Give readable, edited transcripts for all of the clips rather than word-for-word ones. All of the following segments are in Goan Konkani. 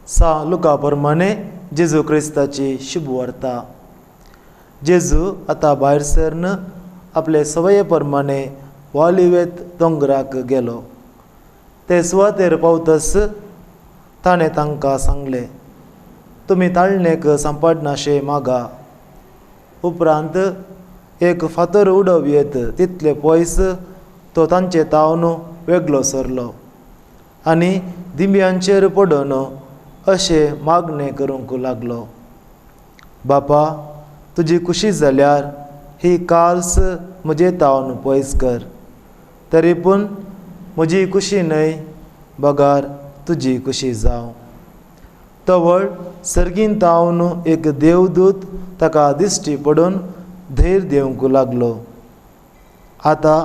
सां लुका प्रमाणे जेजू क्रिस्ताची शुभवार्ता. जेजू आतां भायर सरन आपले सवये प्रमाणे वालिवेत दोंगराक गेलो. ते सुवातेर पावतस ताणें तांकां सांगलें, तुमी ताळणेक सांपडनाशे मागा. उपरांत एक फातर उडोव येत तितले पयस तो तांचे तावन वेगळो सरलो आनी दिंब्यांचेर पडून अशें मागणें करूंक लागलो, बापा तुजी खुशी जाल्यार ही काल्स म्हजे तावन पयस कर, तरी पूण म्हजी खुशी न्हय बगार तुजी खुशी जावं. तवळ सर्गीन तावन एक देवदूत ताका दिश्टी पडून धैर्य दिवंक लागलो. आतां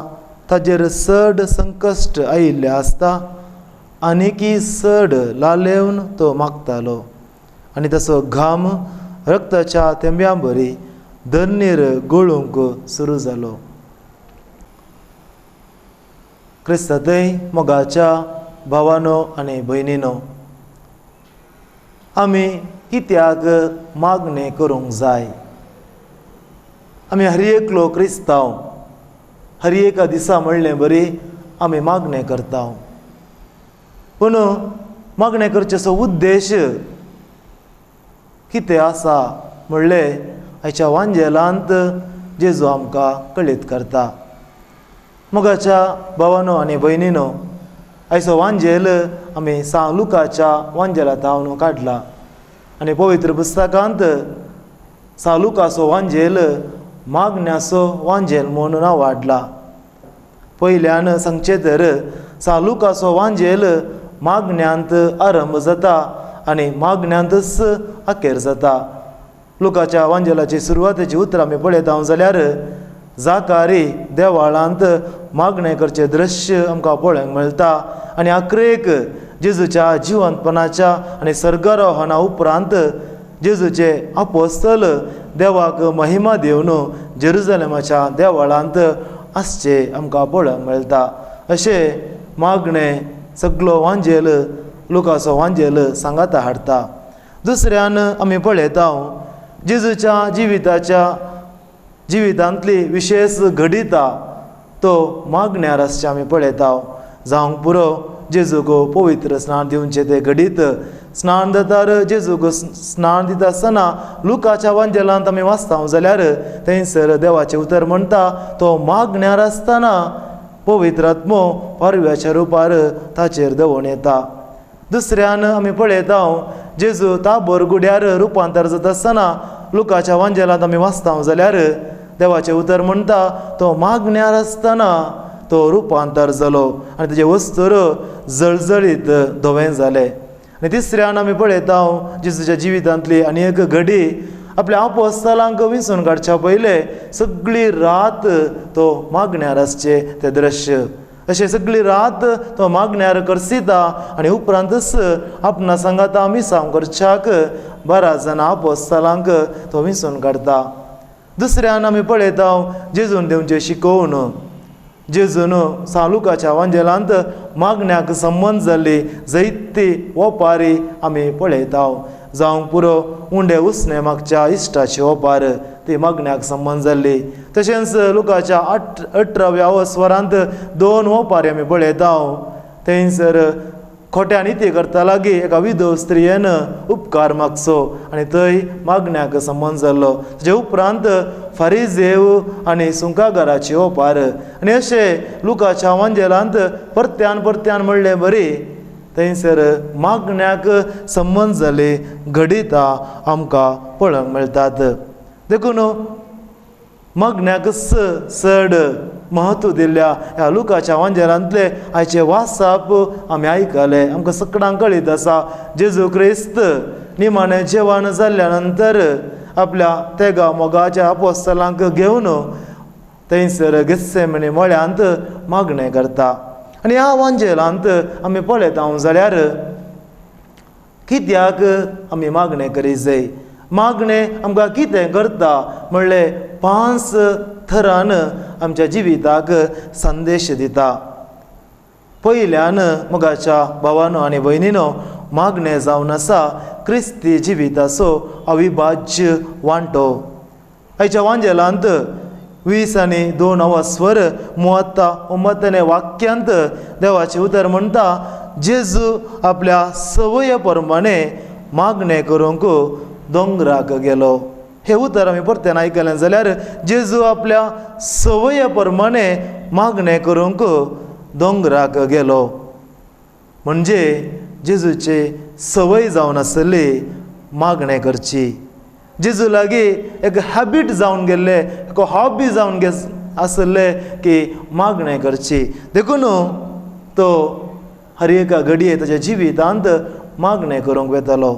ताजेर चड संकश्ट आयिल्लें आसता आनीकी चड लालेवन तो मागतालो आनी ताचो घाम रक्ताच्या थेंब्यां बरी धरणीर गळूंक सुरू जालो. क्रिस्तांतय मोगाच्या भावानो आनी भयणीनो, आमी कित्याक मागणें करूंक जाय? आमी हर एकलो क्रिस्तांव हर एका दिसा म्हणलें बरी आमी मागणें करता. पूण मागणें करचेचो उद्देश कितें आसा म्हणलें आयच्या वांजेलांत जेजू आमकां कळीत करता. मोगाच्या भावानो आनी भयणीनो, आयचो वांजेल आमी सां लुकाच्या वांजेला तावन काडला आनी पवित्र पुस्तकांत सां लुकाचो वांजेल मागण्याचो वांजेल म्हणून नांव वाडला. पयल्यान सांगचें तर सां लुकाचो वांजेल मागण्यांत आरंभ जाता आनी मागण्यांतच अखेर जाता. लुकाच्या वांजेलाची सुरवातेची उतरां आमी पळयता जाल्यार जाकारी देवाळांत मागणें करचें दृश्य आमकां पळोवंक मेळटा आनी अखेरेक जेजूच्या जिवंतपणाच्या आनी सर्गारोहणा उपरांत जेजूचे आपोस्तल देवाक महिमा दिवन जेरुजलेमाच्या देवळांत आसचें आमकां पळोवंक मेळटा. अशें मागणें सगलो वांजेल लुकाचो वांजेल सांगाता हाडटा. दुसऱ्यान आमी पळयता जेजूच्या जिवितांतली विशेश घडिता तो मागण्यार आसचें आमी पळयता. जावंक पुरो जेजूक पवित्र स्नान दिवचें तें घडीत स्नान जातार जेजूक स्नान दिता आसतना लुकाच्या वांजेलांत आमी वाचता जाल्यार थंयसर देवाचें उतर म्हणटा, तो मागण्यार आसतना पवित्र आत्मो पारव्याच्या रुपार ताचेर देंवोन येता. दुसऱ्यान आमी पळयता जेजू ताबोर गुड्यार रुपांतर जाता आसतना लुकाच्या वांजेलांत आमी वाचता जाल्यार देवाचें उतर म्हणटा, तो मागण्यार आसतना तो रुपांतर जालो आनी तेजे वस्तूर जळजळीत धवें जालें. आनी तिसऱ्यान आमी पळयता जेजूच्या जिवितांतली आनी एक घडी आपल्या आपोस्तलांक विंचून काडच्या पयलें सगळी रात तो मागण्यार आसचें तें दृश्य. अशें सगळी रात तो मागण्यार करसिता आनी उपरांतच आपणा सांगाता मिसांव करच्याक 12 जाणां आपोस्तलांक तो विंचून काडटा. दुसऱ्यान आमी पळयता जेजून दिवचें शिकोवन जेजून सां लुकाच्या वांजेलांत मागण्याक संबंद जाल्ली जैती ओपारी आमी पळयता. जावंक पुरो उंडे उसणे मागच्या इश्टाची ओपार ती मागण्याक संबंद जाल्ली. तशेंच लुकाच्या 18व्या वस्वरांत 2 ओपारी आमी पळयता. थंयसर खोट्या निती करता लागीं एका विधव स्त्रियेन उपकार मागचो आनी थंय मागण्याक संबंद जाल्लो. ताजे उपरांत फारीजेव आनी सुंकागाराची ओपार आनी अशें लुकाच्या वांजेलांत परत्यान परत्यान म्हणलें बरी थंयसर मागण्याक संबंद जाल्ली घडितां आमकां पळोवंक मेळटात. देखून मागण्याक चड महत्व दिल्ल्या ह्या लुकाच्या वांजेलांतले आयचे वासाप आमी आयकले. आमकां सगळ्यांक कळीत आसा जेजू क्रिस्त निमाणें जेवण जाल्ल्या नंतर आपल्या तेगा मोगाच्या आपोस्तलांक घेवन थंयसर गेत्सेमनी मळ्यांत मागणें करता. आनी ह्या वांजेलांत आमी पळयता जाल्यार कित्याक आमी मागणें करीत जाय, मागणें आमकां कितें करता म्हणलें 5 थरान आमच्या जिविताक संदेश दिता. पयल्यान मोगाच्या भावानो आनी भयणीनो, मागणें जावन आसा क्रिस्ती जिविताचो अविभाज्य वांटो. आयच्या वांजेलांत 22 अवस्वर मुहत्ता उमत्तने वाक्यांत देवाचें उतर म्हणटा, जेजू आपल्या संवये प्रमाणे मागणें करूंक दोंगराक गेलो. हे उतर आमी परत्यान आयकलें जाल्यार जेजू आपल्या संवये प्रमाणे मागणें करूंक दोंगराक गेलो. म्हणजे जेजूची संवय जावन आसली मागणें करची. जेजू लागीं एक हॅबीट जावन गेल्ले, एक हॉबी जावन गे आसले की मागणें करची. देखून तो हर एका घडये ताच्या जिवितांत मागणें करूंक वेतालो.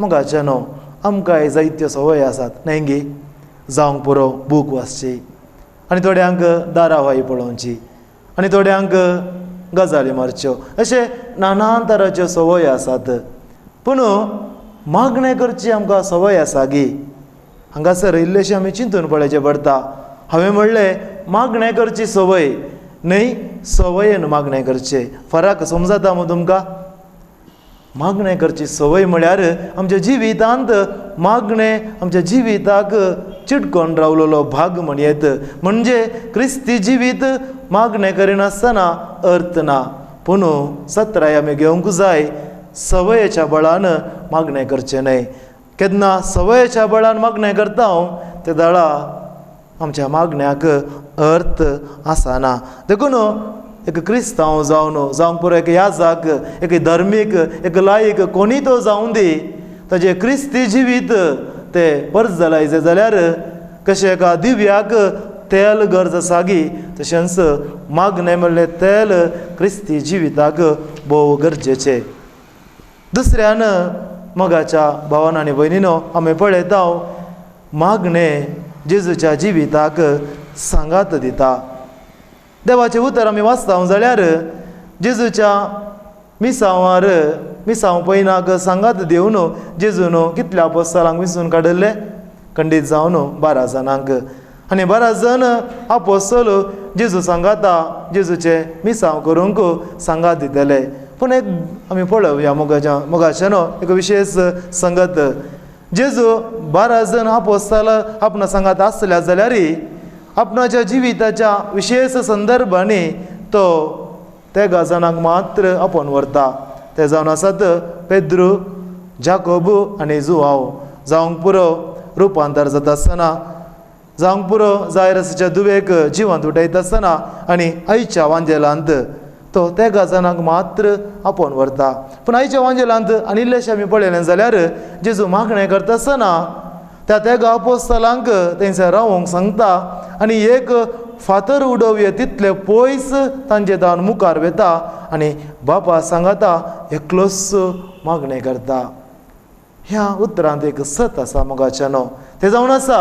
मोगाचे न्हू आमकांय जायत्यो संवय आसात न्हय गी? जावंक पुरो बूक वाचची आनी थोड्यांक दारावाई पळोवची आनी थोड्यांक गजाली मारच्यो, अशे नाना तराच्यो संवय आसात. पूण मागणें करची आमकां संवय आसा गी? हांगासर इल्लेशें आमी चिंतून पळोवचें पडटा. हांवें म्हणलें मागणें करची संवय न्हय, संवयेन मागणें करचें. फरक समजता मू तुमकां? मागणें करची संवय म्हळ्यार आमच्या जिवितांत मागणें आमच्या जिविताक चिटकोन रावलेलो भाग म्हणयेत. म्हणजे क्रिस्ती जिवीत मागणें करिनासतना अर्थ ना. पूण सत्राय आमी घेवंक जाय, संवयेच्या बळान मागणें करचें न्हय. केन्ना संवयेच्या बळान मागणें करता हांव ते दळा आमच्या मागण्याक अर्थ आसना. देखून एक क्रिस्तांव जावन, जावंक पुरो एक याजाक, एक धर्मीक, एक लायक कोणी तो जावं दी, ताजें क्रिस्ती जिवीत तें परजलायचें जाल्यार कशें एका दिव्याक तेल गरज आसा गी, तशेंच मागणें म्हणलें तेल क्रिस्ती जिविताक भोव गरजेचें. दुसऱ्यान मोगाच्या भावान आनी भयणीनो आमी पळयता मागणें जेजूच्या जिविताक सांगात दिता. देवाचें उतर आमी वाचता जाल्यार जेजूच्या मिसांवार मिसांव पयनाक सांगात दिवन जेजून कितल्या आपोस्तालांक विंचून काडिल्ले? खंडीत जावन 12 जाणांक. आनी 12 जाण आपोस्तल जेजू सांगाता जेजूचें मिसांव करूंक सांगात दितले. पूण एक आमी पळोवया मोगाच्या मोगाच्या न्हू एक विशेश संगत. जेजू 12 जाण आपोस्ताल आपणा सांगात आसल्या जाल्यार आपणाच्या जिविताच्या विशेश संदर्भांनी तो तेगा जाणांक मात्र आपोवन व्हरता. ते जावन आसात पेद्रू, जाकोब आनी जुवांव. जावंक पुरो रुपांतर जाता आसतना, जावंक पुरो जायरसाच्या दुवेक जिवंत उठयता आसतना आनी आयच्या वांजेलांत तो तेगा जाणांक मात्र आपोवन व्हरता. पूण आयच्या वांजेलांत आनी इल्लेशें आमी पळयलें जाल्यार जेजू मागणें करता आसतना त्या तेगा आपोस्तलांक तेंचे रावोंक सांगता आनी एक फातर उडोवये तितले पयस तांचे दान मुखार वेता आनी बापा सांगाता एकलोच मागणें करता. ह्या उतरांत एक सत आसा मोगाच्या न्हू. तें जावन आसा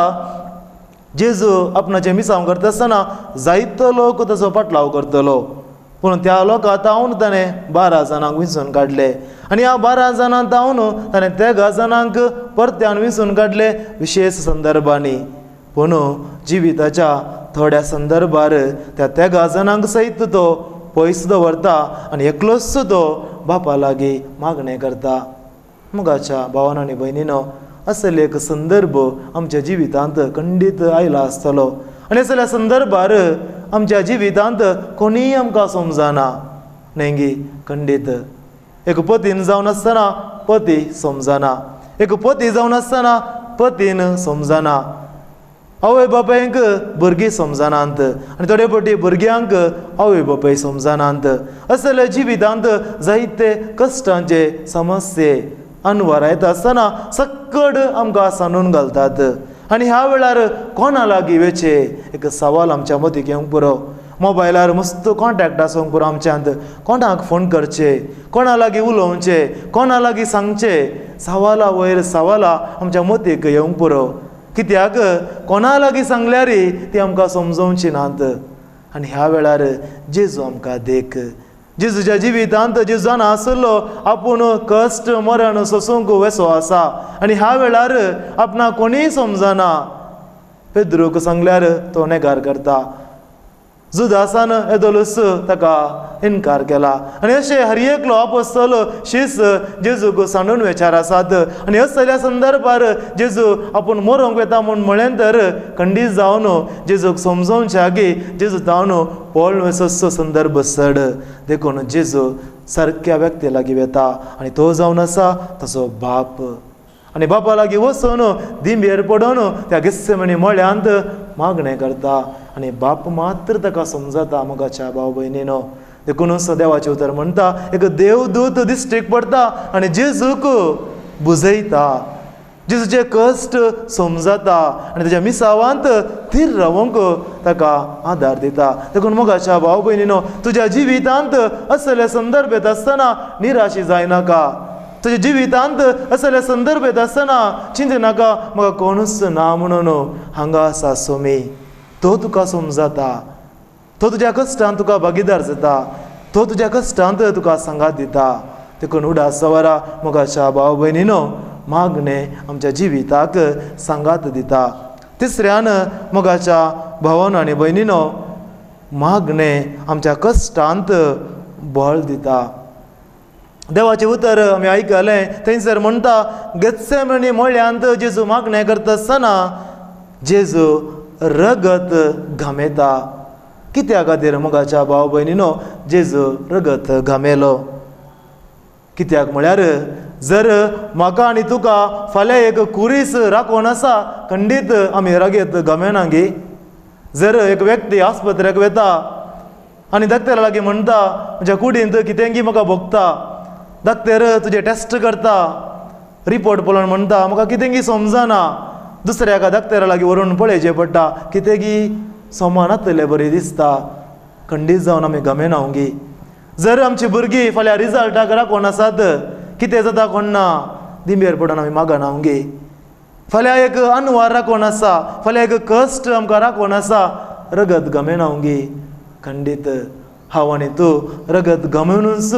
जेजू आपणाचें मिसांव करता आसतना जायतो लोक ताचो पाटलाव करतलो, पूण त्या लोकां तावन ताणें 12 जाणांक विंचून काडले आनी ह्या 12 जाणां तावन ताणें तेगा जाणांक परत्यान विंचून काडले विशेश संदर्भांनी. पूण जिविताच्या थोड्या संदर्भार त्या तेगा जाणांक सयत तो पयस दवरता आनी एकलोच तो बापा लागीं मागणें करता. मोगाच्या भावान आनी भयणीनो असले एक संदर्भ आमच्या जिवितांत खंडीत आयला आसतलो आनी असल्या संदर्भार आमच्या जिवितांत कोणीय आमकां समजना न्हय गी? खंडीत एक पतीन जावन आसतना पती समजना, एक पती जावन आसतना पतीन समजना, आवय बापायंक भुरगीं समजनात आनी थोडे फावटी भुरग्यांक आवय बापाय समजनात. असल्या जिवितांत जायते कश्टांचे समस्ये अनवर येता आसतना सक्कड आमकां सांडून घालतात आनी ह्या वेळार कोणा लागीं वेचें एक सवाल आमच्या मतीक येवंक पुरो. मोबायलार मस्त कॉन्टेक्ट आसूंक पुरो आमच्यांत, कोणाक फोन करचे, कोणा लागीं उलोवचें, कोणा लागीं सांगचें, सवाला वयर सवाला आमच्या मतीक येवंक पुरो. कित्याक कोणा लागीं सांगल्यार ती आमकां समजोवची नात. आनी ह्या वेळार जेजू आमकां देख. जेजूच्या जिवितांत जेजू जाणा आसलो आपूण कश्ट मरण सोसूंक वेसो आसा आनी ह्या वेळार आपणाक कोणीय समजना. पेद्रूक सांगल्यार तो नेगार करता, जुदासान येदोलूच ताका इनकार केला. आनी अशें हर एकलो आपोस्तोल शीस जेजूक सांडून वेचार आसात. आनी असल्या संदर्भार जेजू आपूण मरोंक वेता म्हूण म्हळें तर खंडीत जावन जेजूक समजोवचे आगी जेजू जावन पळोवन वचचो संदर्भ चड. देखून जेजू सारक्या व्यक्ती लागीं वेता आनी तो जावन आसा ताचो बाप. आनी बापा लागीं वचून दिंबेर पडून त्या गेत्सेमनी मळ्यांत मागणें करता आनी बाप मात्र ताका समजता. मोगाच्या भाव भयणीनो, देखूनच देवाचें उतर म्हणटा एक देवदूत दिश्टीक पडटा आनी जेजूक बुजयता, जेजूचे कश्ट समजता आनी ताच्या मिसावांत थीर रावंक ताका आदार दिता. देखून मोगाच्या भाव भयणीनो, तुज्या जिवितांत असले संदर्भ येत आसतना निराशी जायनाका. तुज्या जिवितांत असले संदर्भ येत आसतना चिंतनाका म्हाका कोणूच ना म्हणून. हांगा आसा सोमी, तो तुका समजता, तो तुज्या कश्टांत तुका भागीदार जाता, तो तुज्या कश्टांत तुका सांगात दिता. देखून उडास सवारा मोगाच्या भाव भयणीनो, मागणें आमच्या जिविताक सांगात दिता. तिसऱ्यान मोगाच्या भावान आनी भयणीनो, मागणें आमच्या कश्टांत बळ दिता. देवाचें उतर आमी आयकलें थंयसर म्हणटा गेत्सेमनी मळ्यांत जेजू मागणें करता आसतना जेजू रगत घामेता. कित्या खातीर मोगाच्या भाव भयणीनो जेजू रगत घामेलो? कित्याक म्हळ्यार जर म्हाका आनी तुका फाल्यां एक कुरीस राखून आसा खंडीत आमी रगत घामेना गे. जर एक व्यक्ती आस्पत्रेक वता आनी धाकतेरा लागीं म्हणटा म्हज्या कुडींत कितेंगी म्हाका भोगता, धाकतेर तुजे टेस्ट करता, रिपोर्ट पळोवन म्हणटा म्हाका कितेंगी समजना, दुसऱ्या एका धाकतेरा लागीं व्हरून पळयचें पडटा कितेंगी समा नातलें बरें दिसता, खंडीत जावन आमी गमेना गे. जर आमची भुरगीं फाल्यां रिजल्टाक राखून आसात कितें जाता कोण ना, दिंबेर पडून आमी मागना गे. फाल्यां एक अनवार राखून आसा, फाल्यां एक कश्ट आमकां राखून आसा, रगत गमेना गे. खंडीत हांव आनी तूं रगत गमेनूच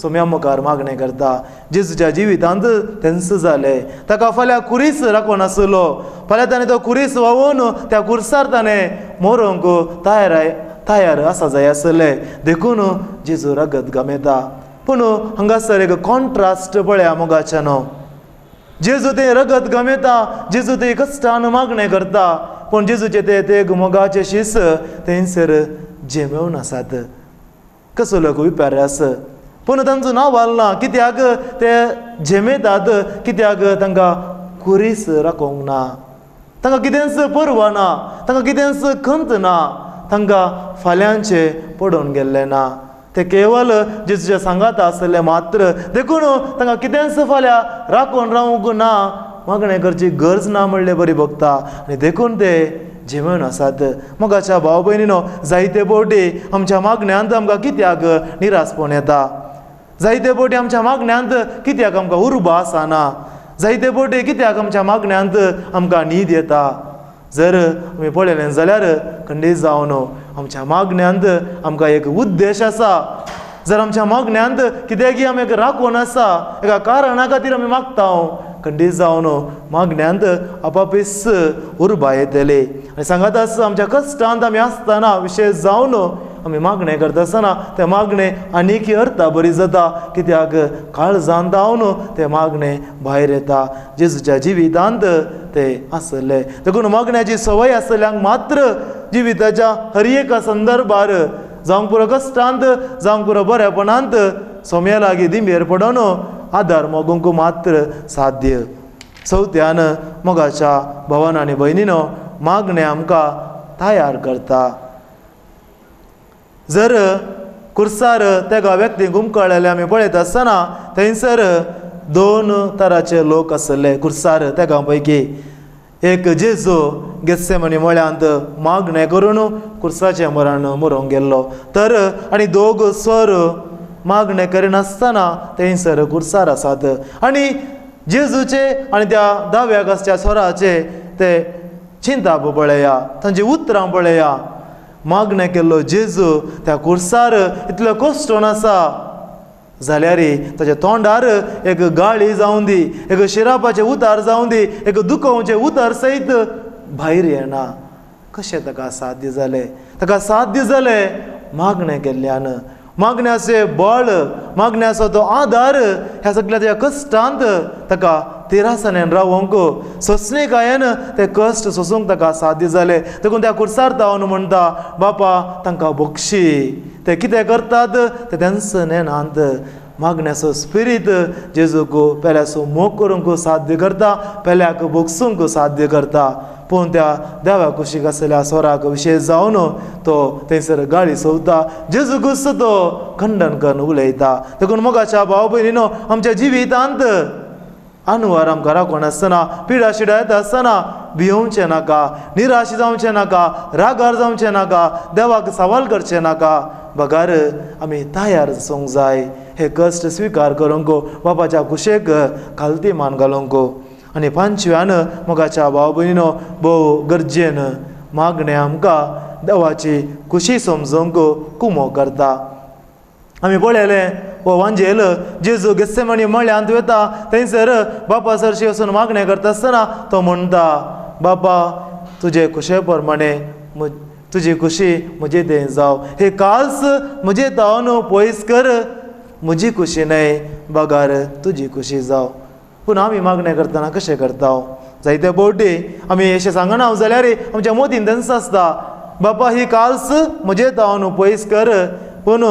सोम्या मुखार मागणें करता. जेजूच्या जिवितांत तेंच जालें. ताका फाल्यां कुरीस राखून आसलो, फाल्यां ताणें तो कुरीस व्हांवोवन त्या कुर्सार ताणें मरोंक तयार तयार आसा जाय आसलें. देखून जेजू रगत गमेता. पूण हांगासर एक कॉन्ट्रास्ट पळया मोगाच्यानो, जेजू तें रगत गमेता, जेजू तें कश्टान मागणें करता, पूण जेजूचे ते ते मोगाचे शीस थंयसर जेमेवन आसात. कसो लोक विपर्यास, पूण तांचो नांव वालना. कित्याक ते झेमेतात? कित्याक तांकां कुरीस राखोंक ना, तांकां कितेंच परवा ना, तांकां कितेंच खंत ना, तांकां फाल्यांचें पडोवन गेल्लें ना. ते केवल जेजूच्या सांगात आसले मात्र. देखून तांकां कितेंच फाल्यां राखून रावंक ना, मागणें करची गरज ना म्हणले बरी भोगता आनी देखून ते जेवण आसात. मोगाच्या भाव भयणीनो, जायते फावटी आमच्या मागण्यांत आमकां कित्याक निरासपण येता, जायते फावटी आमच्या मागण्यांत कित्याक आमकां उर्बा आसना, जायते फावटी कित्याक आमच्या मागण्यांत आमकां न्हीद येता. जर आमी पळयलें जाल्यार खंडीत जावन आमच्या मागण्यांत आमकां एक उद्देश आसा. जर आमच्या मागण्यांत कित्याकी आमी एक राखून आसा, एका कारणा खातीर आमी मागता, खंडीत जावन मागण्यांत आपापीस उर्बा येतली. आनी सांगात आसा आमच्या कश्टांत आमी आसतना विशेश जावन आमी मागणें करता आसतना तें मागणें आनीक अर्था बरी जाता. कित्याक काळजांत जावन तें मागणें भायर येता. जेजूच्या जिवितांत ते आसले. देखून मागण्याची संवय आसल्यांक मात्र जिविताच्या हर एका संदर्भार जावंक पुरो कश्टांत, जावंक पुरो बरेपणांत सोम्या लागीं दिंबेर पडोन आदार मागूंक मात्र साध्य. चवथ्यान मोगाच्या भावान आनी भयणीनो, मागणें आमकां तयार करता. जर कुर्सार तेगा व्यक्तींक उमकळ्ळेले आमी पळयत आसतना थंयसर दोन तराचे लोक आसले कुर्सार. तेगां पैकी एक जेजू गेत्सेमनी मळ्यांत मागणें करून कुर्साचें मरण मरोंक गेल्लो, तर आनी दोग सर मागणें करिनासतना थंयसर कुर्सार आसात. आनी जेजूचे आनी त्या दाव्या गासच्या स्वराचे ते चिंताप पळया, तांची उतरां पळया. मागणें केल्लो जेजू त्या कुर्सार इतलो कश्टोन आसा जाल्यार ताच्या तोंडार एक गाळी जावं दी, एक शिरापाचें उतार जावं दी, एक दुखोवचें उतार सयत भायर येना. कशें ताका साध्य जालें? ताका साध्य जालें मागणें केल्ल्यान. मागण्याचें बळ, मागण्याचो तो आदार ह्या सगळ्या त्या कश्टांत ताका तिरासनेन रावोंक, सोंसणीकायेन ते कश्ट सोंसूंक ताका साध्य जालें. देखून त्या कुर्सार धांवन म्हणटा, बापा तांकां बक्षी, ते कितें करतात ते तेंच नेनांत. मागण्याचो स्पिरीत जेजूक पेल्याचो मोग करूंक साध्य करता, पेल्याक भोगसूंक साध्य करता. पूण त्या देवा कुशीक आसलेल्या सोराक विशेश जावन तो थंयसर गाळी सोदता, जेजूकूच तो खंडन करून उलयता. देखून मोगाच्या भाव भयणीनो, आमच्या जिवितांत आनवार आमकां राखून आसतना, पिडा शिडा येता आसतना भियोवचें नाका, निराश जावचें नाका, रागार जावचें नाका, देवाक सवाल करचें नाका. बगार आमी तयार आसूंक जाय हे कश्ट स्विकार करूंक, बापाच्या कुशेक खालती मान घालूंक. आनी पांचव्यान मोगाच्या भाव भयणीनो, भोव गरजेन मागणें आमकां देवाची खुशी समजूंक कुमो करता. आमी पळयलें हो वांजेल जेजू गेस्सेमणी मळ्यांत वता, थंयसर बापा सरशी वचून मागणें करता आसतना तो म्हणटा, बापा तुजे खुशे प्रमाणे तुजी खुशी म्हजे थंय जावं, हे काल्स म्हजे तावन पयस कर, म्हजी खुशी न्हय बगार तुजी खुशी जावं. पूण आमी मागणें करतना कशें करता? जायते फावटी आमी अशें सांगना जाल्यार आमच्या मोतीन तेंच आसता, बापा ही काल्स म्हजे तावन पयस कर, पूण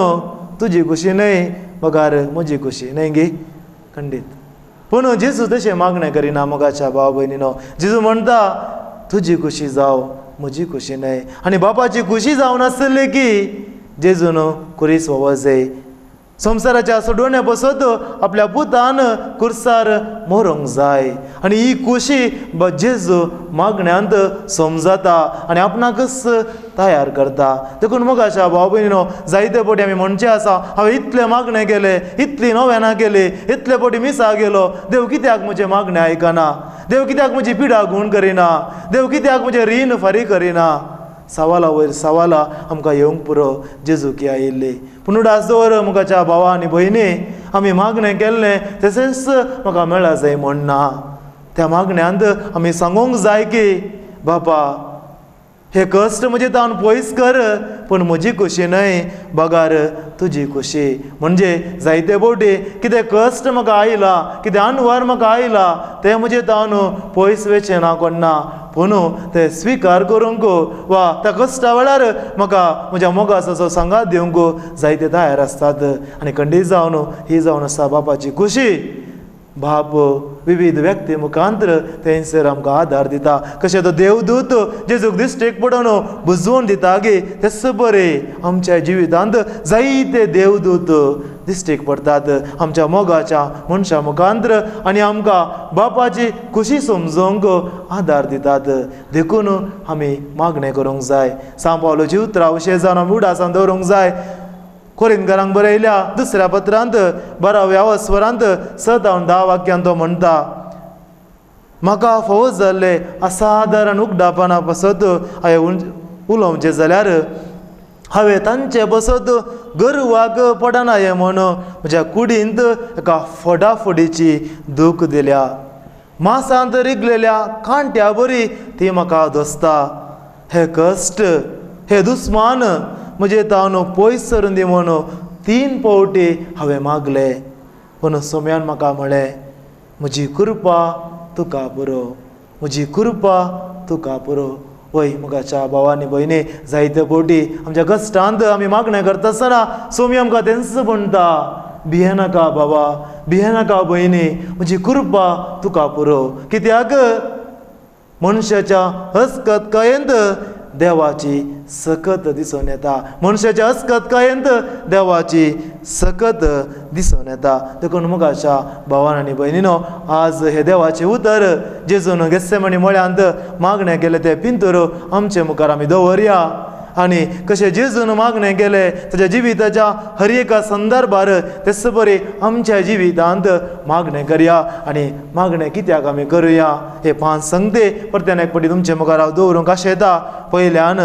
तुजी खुशी न्हय बगार म्हजी खुशी न्हय गे खंडीत. पूण जेजू तशें मागणें करिना मोगाच्या भाव भयणीनो. जेजू म्हणटा, तुजी खुशी जावं, म्हजी खुशी न्हय. आनी बापाची खुशी जावन आसली की जेजून कुरीस वजय संवसाराच्या सोडवण्या पसत आपल्या पुतान कुर्सार मरोंक जाय. आनी ही खुशी जेजू मागण्यांत समजता आनी आपणाकच तयार करता. देखून मोगाच्या भाव भयणीनो, जायते फावटी आमी म्हणचें आसा, हांवें इतलें मागणें केलें, इतली नव्यानां केली, इतले फावटी मिसा गेलो, देव कित्याक म्हजें मागणें आयकना, देव कित्याक म्हजी पिडा गूण करिना, देव कित्याक म्हजें रीण फारीक करिना. सवाला वयर सवाला आमकां येवंक पुरो जेजूकी आयिल्ली. पूण उडास दवर मोगाच्या भावा आनी भयणी, आमी मागणें केल्लें तशेंच म्हाका मेळा जाय म्हण ना. त्या मागण्यांत आमी सांगूंक जाय की बापा हे कश्ट म्हजे तावन पयस कर, पूण म्हजी खुशी न्हय बगार तुजी खुशी. म्हणजे जायते फावटी कितें कश्ट म्हाका आयला, कितें अनवार म्हाका आयला, तें म्हजें तावन पयस वचें ना कोण्णा, पूण तें स्विकार करूंक वा त्या कश्टा वेळार म्हाका म्हज्या मोगाचो सांगात दिवंक जायते तयार आसतात. आनी खंडीत जावन ही जावन आसा बापाची खुशी. बाप विविध व्यक्ती मुखांतर थंयसर आमकां आदार दिता. कशें तो देवदूत जेजूक दिश्टीक पडोवन बुजवण दिता गे, तेच बरें आमच्या जिवितांत जायते देवदूत दिश्टीक पडटात आमच्या मोगाच्या मनशां मुखांतर आनी आमकां बापाची खुशी समजूंक आदार दितात. देखून आमी मागणें करूंक जाय. सांव पावलोची उतरां अशें जावन आमी उडासान दवरूंक जाय. कोरिंतकारांक बरयल्या दुसऱ्या पत्रांत 12व्या वस्वरांत 7-10 वाक्यान तो म्हणटा, म्हाका फावो जाल्ले असादारण उगडापणा पासत हांवें उलोवचें जाल्यार हांवें तांचे पासत गर्वाक पडना हें म्हूण म्हज्या कुडींत एका फोडाफोडीची दूख दिल्या. मासांत रिगलेल्या कांट्या बरी ती म्हाका दोसता. हे कश्ट, हे दुस्मान म्हजे तावन पयस सरून दी म्हूण 3 फावटी हांवें मागलें. पूण सोम्यान म्हाका म्हळें, म्हजी कृपा तुका पुरो, म्हजी कृपा तुका पुरो. वय मोगाच्या भावा आनी भयणी, जायते फावटी आमच्या कश्टांत आमी मागणें करता आसतना सोमी आमकां तेंच म्हणटा, भियेनाका बाबा, भियेनाका भयणी, म्हजी कृपा तुका पुरो. कित्याक मनशाच्या हसकतकायेंत देवाची सकत दिसून येता, मनशाच्या हसकतकायेंत देवाची सकत दिसून येता. देखून मोगाच्या भावान आनी भयणीनो, आज हे देवाचें उतर जेजून गेस्सेमणी मळ्यांत मागणें केलें तें पिंतूर आमचे मुखार आमी दवरया. आनी कशें जेजून मागणें केलें ताच्या जिविताच्या हर एका संदर्भार, तेच बरें आमच्या जिवितांत मागणें करया. आनी मागणें कित्याक आमी करुया हे 5 संगते परत्यान एक फावटी तुमचे मुखार हांव दवरूंक आशेता. पयल्यान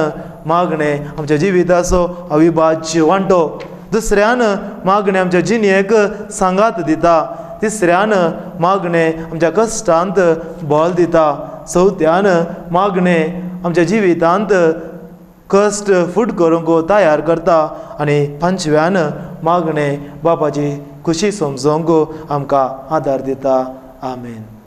मागणें आमच्या जिविताचो अविभाज्य वांटो, दुसऱ्यान मागणें आमच्या जिणेक सांगात दिता, तिसऱ्यान मागणें आमच्या कश्टांत बल दिता, चवथ्यान मागणें आमच्या जिवितांत कश्ट फूट करूंक तयार करता आनी पांचव्यान मागणें बापाची खुशी समजोंक आमकां आदार दिता. आमेन.